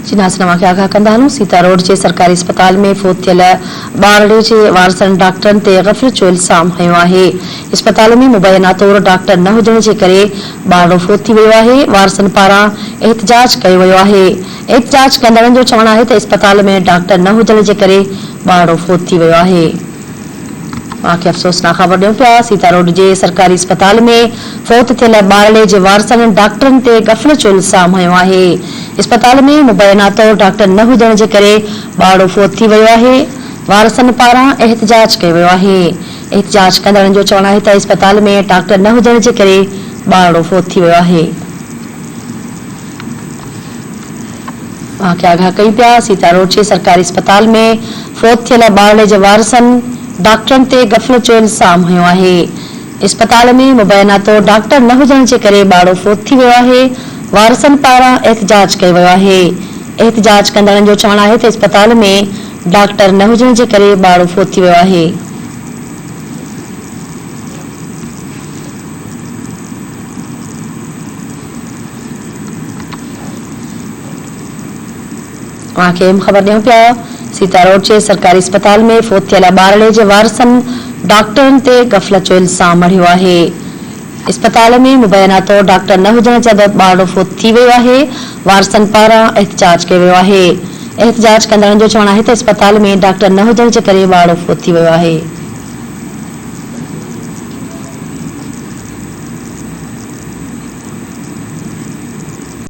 جي ناظرين اوهان کي آگاهه ڪندا هلون سيتا روڊ جي سرڪاري اسپتال ۾ فوت ٿيل ٻارڙي جي وارثن ڊاڪٽرن تي غفلت جو الزام هنيو آهي اسپتال ۾ مبينا طور ڊاڪٽر نه هجڻ جي ڪري ٻارڙو فوت ٿي ويو آهي وارثن پاران احتجاج ڪيو ويو آهي احتجاج ڪندڙن جو چوڻ آهي ته اسپتال ۾ ڊاڪٽر نه هجڻ جي ڪري ٻارڙو فوت ٿي ويو آهي. اوهان کي افسوسناڪ خبر ڏيون پيا سيتا روڊ جي سرڪاري اسپتال ۾ فوت ٿيل ٻارڙي جي وارثن ڊاڪٽرن تي غفلت جو الزام هنيو آهي اسپتال ۾ مبينا طور ڊاڪٽر نه هجڻ جي ڪري ٻارڙو فوت ٿي ويو آهي وارثن پاران احتجاج ڪيو ويو آهي احتجاج ڪندڙن جو چوڻ آهي ته اسپتال ۾ ڊاڪٽر نه هجڻ جي ڪري ٻارڙو فوت ٿي ويو آهي. اوهان کي آگاهه ڪيون پيا، سيتا روڊ جي سرڪاري اسپتال ۾ فوت ٿيل ٻارڙي جي وارثن ڊاڪٽرن تي غفلت جو الزام هنيو آهي، اسپتال ۾ مبينا طور ڊاڪٽر نه هجڻ جي ڪري ٻارڙو فوت ٿي ويو آهي، وارثن پاران احتجاج ڪيو ويو آهي، احتجاج ڪندڙن جو چوڻ آهي ته اسپتال ۾ ڊاڪٽر نه هجڻ جي ڪري ٻارڙو فوت ٿي ويو آهي. اوهان کي اهم خبر ڏيون پيا سيتا روڊ جي سرڪاري اسپتال ۾ فوت ٿيل ٻارڙي جي وارثن ڊاڪٽرن تي غفلت جو الزام مڙهيو آهي اسپتال ۾ مبينا طور ڊاڪٽر نه هجڻ سبب ٻارڙو فوت ٿي ويو آهي وارثن پاران احتجاج ڪيو ويو آهي احتجاج ڪندڙن جو چوڻ آهي ته اسپتال ۾ ڊاڪٽر نه هجڻ جي ڪري ٻارڙو فوت ٿي ويو آهي.